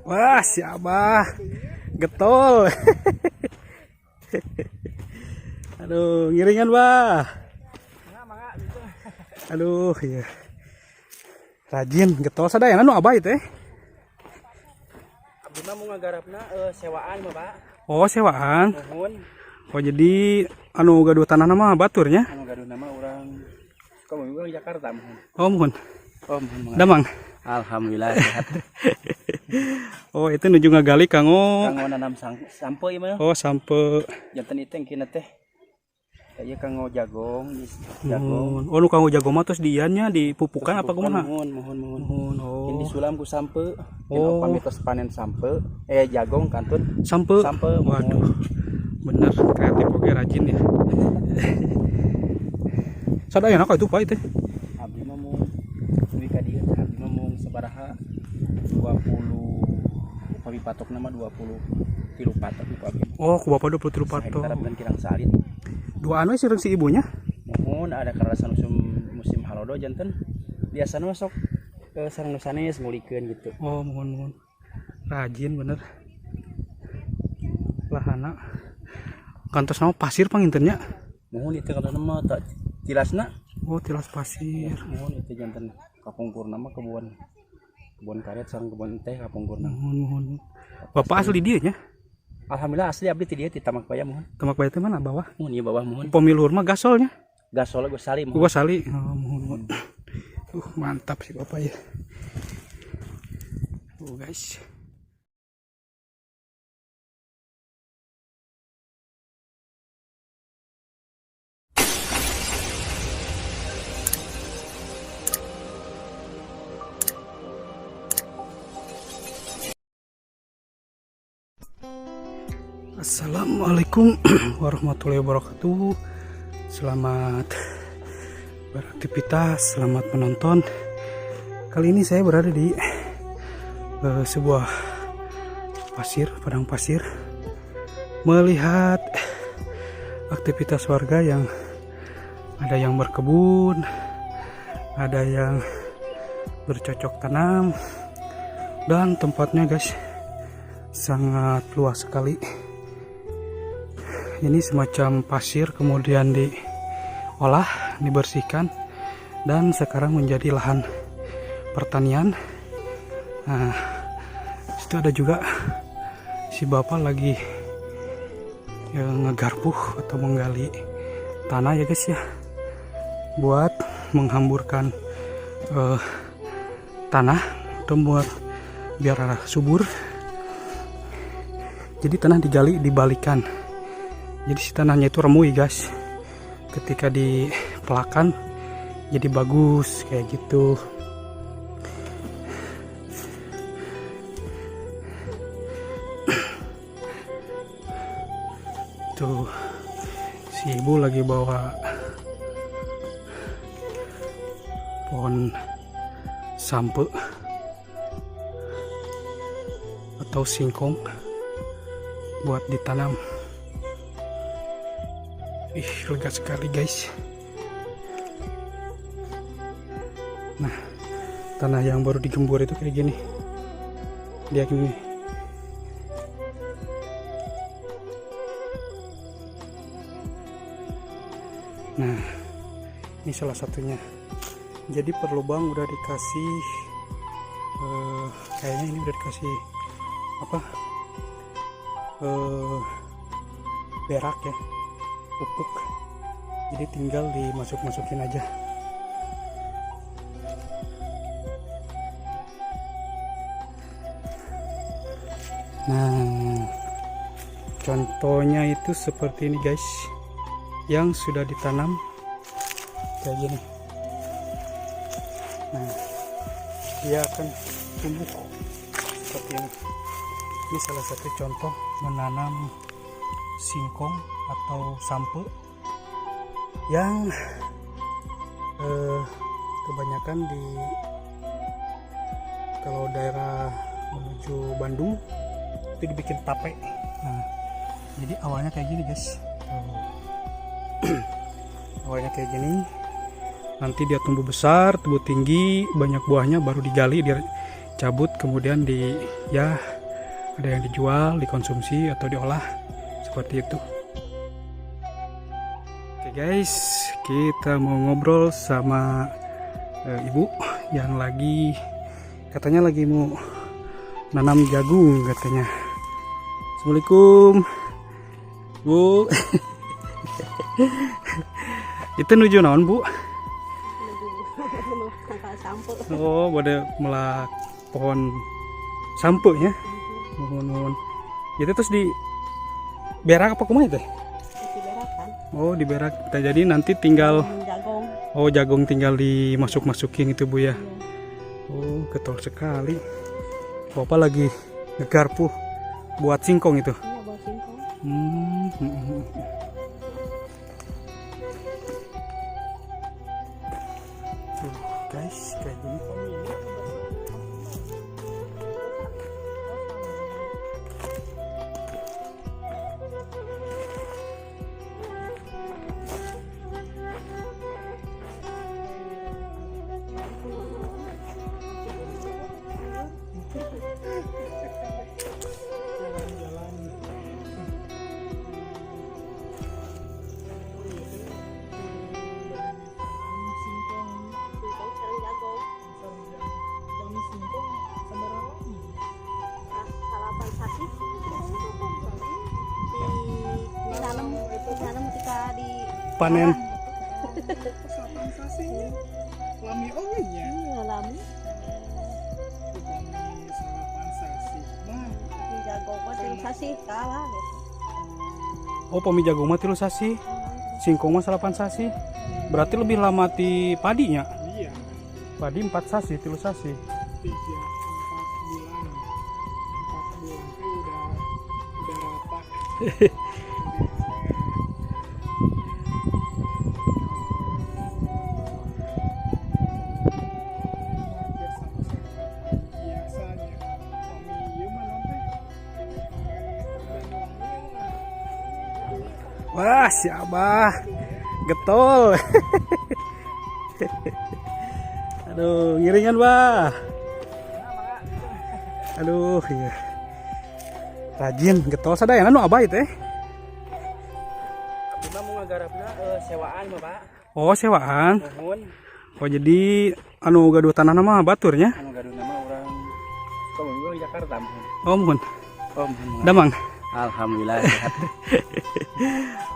Wah, si Abah. Getol. Aduh, ngiringan, Bah. Aduh, iya. Rajin, getol sadayana nu Abah itu eh. Abdi mah mau ngagarapna sewaan mah, Pak. Oh, sewaan. Muhun. Oh, jadi anu gaduh tanah mah batur nya. Anu gaduh nama urang Sukabumi, urang Jakarta muhun. Oh, muhun. Oh, muhun mangga. Damang. Alhamdulillah sehat. Oh, itu nuju ngagali kanggo Kanggo nanam sampeu ieu mah. Oh, sampeu. Janten itu yang kina teh. Kaya kanggo jagong, jagung. Muhun. Oh, nu kanggo jago mah terus diiannya dipupukan apa kumaha? Muhun, muhun, muhun. Muhun. Ini Oh. disulam ku sampeu. Oh. Oh. Pami tos panen sampeu, jagung kantun Sampeu. sampeu muhun. Waduh. Bener, kreatif oke, rajin ya. Sadayana ka itu, Pak, itu. Abdi mah mung dugi ka dieu, abdi mah mung sabaraha 20, upami patokna mah 20 tilu patok ku abdi. Oh, ku bapak 23 patok. Hektar dan kirang salit. Duaan we sareng si ibunya. Muhun, ada karasan musim musim halodo janten biasana masuk ke sareng nu sanes ngulikeun gitu. Oh, muhun muhun. Rajin bener. Lahana. Kantos nama pasir panginten nya. Muhun, itu kalau mah tak tilasna. Oh, tilas pasir. Muhun, itu janten kapungkurna mah kebun kebun karet sareng kebun teh kapungkurna. Muhun muhun. Bapak asli dieu nya. Alhamdulillah asli abdi ti dieu ti Tambakbaya muhun. Tambakbaya teh mana bawah? Muhun, ieu bawah muhun. Upami luhur mah gasolnya. Gasol Gosali muhun. Gua sali. Oh, muhun muhun. Mantap sih bapak ya. Tuh, guys. Assalamualaikum warahmatullahi wabarakatuh. Selamat beraktivitas, selamat menonton. Kali ini saya berada di sebuah pasir, padang pasir, melihat aktivitas warga yang ada yang berkebun, ada yang bercocok tanam, dan tempatnya, guys, sangat luas sekali. Ini semacam pasir kemudian diolah, dibersihkan, dan sekarang menjadi lahan pertanian. Nah, situ ada juga si bapak lagi ya, ngegarpuh atau menggali tanah ya, guys ya, buat menghamburkan tanah atau buat biar arah subur. Jadi tanah digali dibalikan. Jadi si tanahnya itu remui, guys. Ketika dipelakan jadi bagus kayak gitu. Tuh si ibu lagi bawa pohon sampeu atau singkong buat ditanam. Ih, lega sekali, guys. Nah, tanah yang baru digembur itu kayak gini. Dia gini. Nah, ini salah satunya. Jadi per lubang udah dikasih, kayaknya ini udah dikasih apa? Berak ya, pupuk. Jadi tinggal dimasuk-masukin aja. Nah, contohnya itu seperti ini, guys, yang sudah ditanam kayak gini. Nah, dia akan tumbuh seperti ini. Ini salah satu contoh menanam singkong atau sampeu yang kebanyakan di kalau daerah menuju Bandung itu dibikin tape. Nah, jadi awalnya kayak gini, guys. Tuh. Awalnya kayak gini. Nanti dia tumbuh besar, tumbuh tinggi, banyak buahnya, baru digali, dia Dicabut kemudian di ya ada yang dijual, dikonsumsi atau diolah seperti itu. Oke guys, kita mau ngobrol sama ibu yang lagi katanya lagi mau nanam jagung katanya. Assalamualaikum, Bu. Itu nuju naon, Bu? Tangkal sampeu. Oh, pada melak pohon sampeu ya. Muhun muhun. Itu terus di berak apa kumaha itu? Diberakan. Oh, diberak. Nah, jadi nanti tinggal Jagung. Oh, jagung tinggal dimasuk-masukin itu, Bu, ya. Oh, getol sekali. Bapak lagi ngegarpu buat singkong itu. Iya, buat singkong. Tuh, guys, kayak gini. Singkong sareng jagung. Singkong sabaraha lami? 9 sasih. Di ditanam ditanam ketika di Panen. 9 sasih lami oge nya. Iya, lami. Upami 9 sasih mah Di jagung mah 3 sasih kalah gitu. Oh, pami jagung mah 3 sasih. Singkong mah 9 sasih. Berarti lebih lama ti padinya. Iya. Padi 4 sasih, 3 sasih. 3-4 bulan, 4 bulan itu udah rata. Hampir sama sama biasanya pami ieu mah naon teh dan wangi lah. Wah, si Abah. Getol. Aduh, ngiringan, Bah. Aduh, iya. Rajin getol sadayana nu Abah itu eh. Abdi mah mau ngagarapna sewaan, Bapak. Oh, sewaan. Muhun. Oh, jadi anu gaduh tanah mah batur nya. Anu gaduh nama orang Sukabumi, orang Jakarta muhun. Oh, muhun. Oh, muhun. Damang. Alhamdulillah sehat.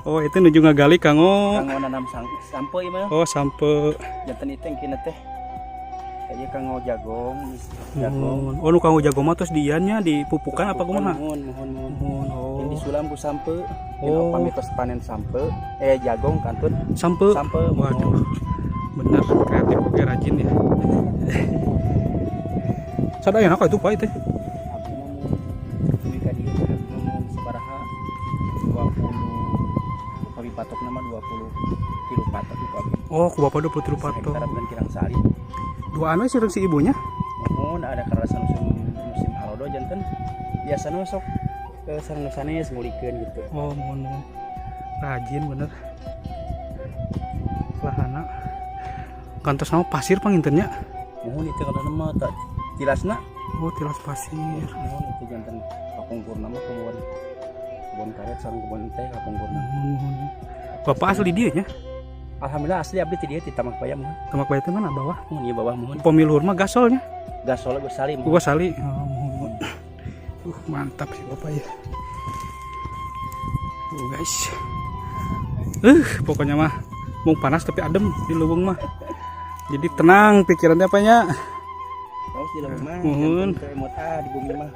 Oh, itu nuju ngagali kanggo Kanggo nanam sampeu ieu mah. Oh, sampeu. Janten itu yang kina teh. Kayaknya kanggo jagung, jagung. Muhun. Oh, nu kanggo jagung mah terus diiannya dipupukan apa kumaha? Muhun, muhun, muhun. Muhun. Oh. Yang disulam ku sampeu. Oh. Oh. Pami tos panen sampeu, eh jagung kantun Sampeu. Sampeu. Waduh. Bener kreatif oke rajin ya. Sadayana ka itu, Pak, itu? Abdi mah mun dugi ka dieu abdi mah mun sabaraha 20 upami patokna mah 23 patok ku abdi. Oh, ku Bapak 23 patok. Hektar dan kirang saalit. Duaan we sareng si ibunya. Muhun, ada karasan musim musim halodo janten biasana sok sareng nu sanes ngulikeun gitu. Oh, muhun muhun. Rajin bener. Lahana. Kantos nama pasir panginten nya. Muhun, itu kalau mah tak tilasna. Oh, tilas pasir. Muhun, itu janten kapungkurna mah kebun kebun karet sareng kebun teh kapungkurna. Muhun muhun. Bapak asli dieu nya? Alhamdulillah asli abdi ti dieu ti Tambakbaya muhun. Tambakbaya teh mana bawah? Muhun, ieu bawah muhun. Upami luhur mah Gasolnya. Gasol Gosali muhun. Gua sali. Oh, muhun, muhun. Mantap sih Bapak ya. Guys. Pokoknya mah mau panas tapi adem di leuweung mah. Jadi tenang pikirannya apa nya? Terus di leuweung mah Muhun. janten teu emot ah di bumi mah.